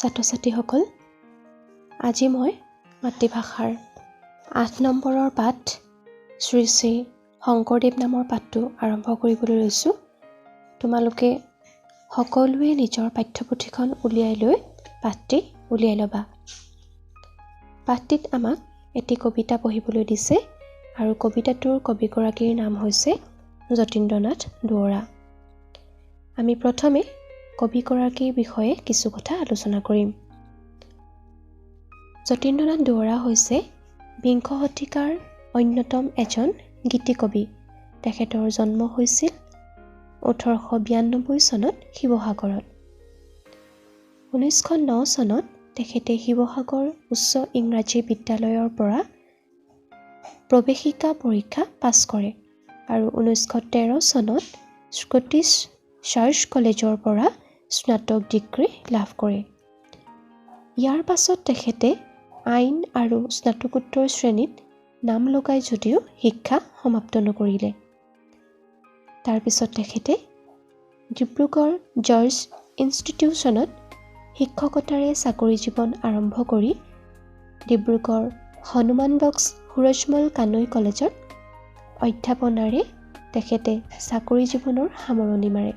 ছাত্ৰ ছাত্ৰীসকল, আজি মই মাতৃভাষাৰ 8 নম্বৰৰ পাঠ শ্ৰী শ্ৰী শংকৰদেৱ নামৰ পাঠটো আৰম্ভ কৰিবলৈ লৈছোঁ। তোমালোকে সকলোৱে নিজৰ পাঠ্যপুথিখন উলিয়াই লৈ পাঠটি উলিয়াই ল'বা। পাঠটিত আমাক এটি কবিতা পঢ়িবলৈ দিছে আৰু কবিতাটোৰ কবিগৰাকীৰ নাম হৈছে যতীন্দ্ৰনাথ দুৱৰা। আমি প্ৰথমে কবিগৰাকীৰ বিষয়ে কিছু কথা আলোচনা কৰিম। যতীন্দ্ৰনাথ দুৱৰা হৈছে বিংশ শতিকাৰ অন্যতম এজন গীতিকবি। তেখেতৰ জন্ম হৈছিল 1892 চনত শিৱসাগৰত। 1909 চনত তেখেতে শিৱসাগৰ উচ্চ ইংৰাজী বিদ্যালয়ৰ পৰা প্ৰৱেশিকা পৰীক্ষা পাছ কৰে আৰু 1913 চনত স্কটিছ চাৰ্চ কলেজৰ পৰা স্নাতক ডিগ্ৰী লাভ কৰে। ইয়াৰ পাছত তেখেতে আইন আৰু স্নাতকোত্তৰ শ্ৰেণীত নাম লগাই যদিও শিক্ষা সমাপ্ত নকৰিলে। তাৰপিছত তেখেতে ডিব্ৰুগড় জৰ্জ ইনষ্টিটিউশ্যনত শিক্ষকতাৰে চাকৰি জীৱন আৰম্ভ কৰি ডিব্ৰুগড় হনুমান বক্স সুৰজমল কানৈ কলেজত অধ্যাপনাৰে তেখেতে চাকৰি জীৱনৰ সামৰণি মাৰে।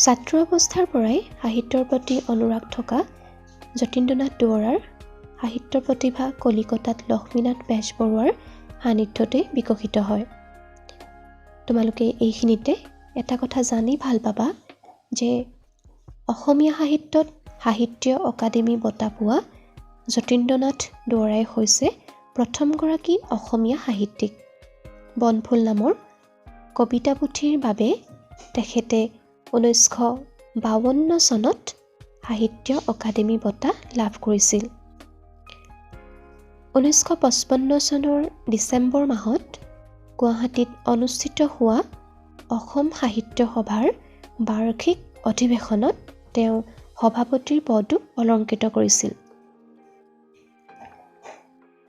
ছাত্ৰ অৱস্থাৰ পৰাই সাহিত্যৰ প্ৰতি অনুৰাগ থকা যতীন্দ্ৰনাথ দুৱৰাৰ সাহিত্য প্ৰতিভা কলিকতাত লক্ষ্মীনাথ বেজবৰুৱাৰ সান্নিধ্যতেই বিকশিত হয়। তোমালোকে এইখিনিতে এটা কথা জানি ভাল পাবা যে অসমীয়া সাহিত্যত সাহিত্য অকাডেমী বঁটা পোৱা যতীন্দ্ৰনাথ দুৱৰাই হৈছে প্ৰথমগৰাকী অসমীয়া সাহিত্যিক। বনফুল নামৰ কবিতা পুথিৰ বাবে তেখেতে 1952 চনত সাহিত্য অকাডেমী বঁটা লাভ কৰিছিল। 1955 চনৰ ডিচেম্বৰ মাহত গুৱাহাটীত অনুষ্ঠিত হোৱা অসম সাহিত্য সভাৰ বাৰ্ষিক অধিৱেশনত তেওঁ সভাপতিৰ পদো অলংকৃত কৰিছিল।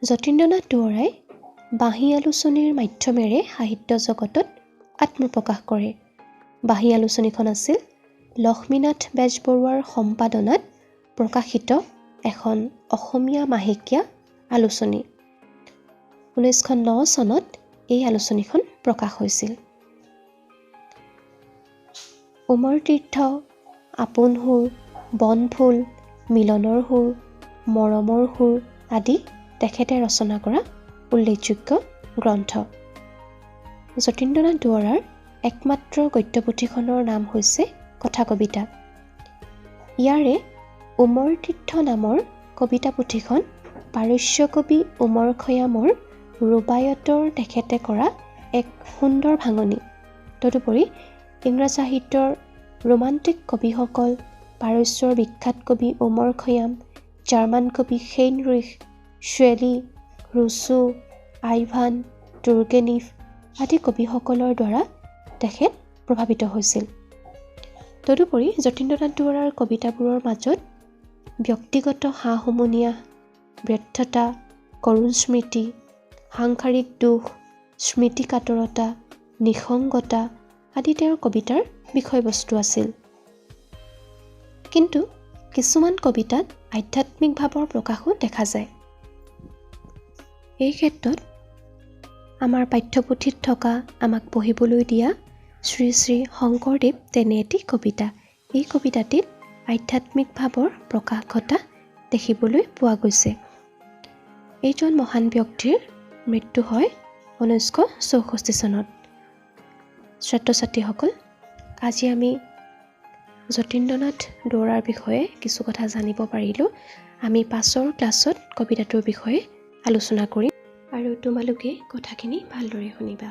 যতীন্দ্ৰনাথ দুৱৰাই বাঁহী আলোচনীৰ মাধ্যমেৰে সাহিত্য জগতত আত্মপ্ৰকাশ কৰে। বাঁহী আলোচনীখন আছিল লক্ষ্মীনাথ বেজবৰুৱাৰ সম্পাদনাত প্ৰকাশিত এখন অসমীয়া মাহেকীয়া আলোচনী। 1909 চনত এই আলোচনীখন প্ৰকাশ হৈছিল। উমৰ তীৰ্থ, আপোন সুৰ, বনফুল, মিলনৰ সুৰ, মৰমৰ সুৰ আদি তেখেতে ৰচনা কৰা উল্লেখযোগ্য গ্ৰন্থ। যতীন্দ্ৰনাথ দুৱৰাৰ একমাত্ৰ গদ্যপুথিখনৰ নাম হৈছে কথা কবিতা। ইয়াৰে উমৰ তীৰ্থ নামৰ কবিতা পুথিখন পাৰস্য কবি উমৰ খয়ামৰ ৰুবায়তৰ তেখেতে কৰা এক সুন্দৰ ভাঙনি। তদুপৰি ইংৰাজ সাহিত্যৰ ৰোমান্টিক কবিসকল পাৰস্যৰ বিখ্যাত কবি ওমৰ খয়াম, জাৰ্মান কবি হেইনৰিখ, শ্বেলী, ৰুছো, আইভান টুৰ্গেনিফ আদি কবিসকলৰ দ্বাৰা তেখেত প্ৰভাৱিত হৈছিল। তদুপৰি যতীন্দ্ৰনাথ দুৱৰাৰ কবিতাবোৰৰ মাজত ব্যক্তিগত হা-হুমুনিয়াহ, ব্যৰ্থতা, কৰুণ স্মৃতি, সাংসাৰিক দুখ, স্মৃতিকাতৰতা, নিসংগতা আদি তেওঁৰ কবিতাৰ বিষয়বস্তু আছিল। কিন্তু কিছুমান কবিতাত আধ্যাত্মিক ভাৱৰ প্ৰকাশো দেখা যায়। এই ক্ষেত্ৰত আমাৰ পাঠ্যপুথিত থকা আমাক পঢ়িবলৈ দিয়া শ্ৰী শ্ৰী শংকৰদেৱ তেনে এটি কবিতা। এই কবিতাটিত আধ্যাত্মিক ভাৱৰ প্ৰকাশ ঘটা দেখিবলৈ পোৱা গৈছে। এইজন মহান ব্যক্তিৰ মৃত্যু হয় 1964 চনত। ছাত্ৰ ছাত্ৰীসকল, আজি আমি যতীন্দ্ৰনাথ দুৱৰাৰ বিষয়ে কিছু কথা জানিব পাৰিলোঁ। আমি পাছৰ ক্লাছত কবিতাটোৰ বিষয়ে আলোচনা কৰিম আৰু তোমালোকে কথাখিনি ভালদৰে শুনিবা।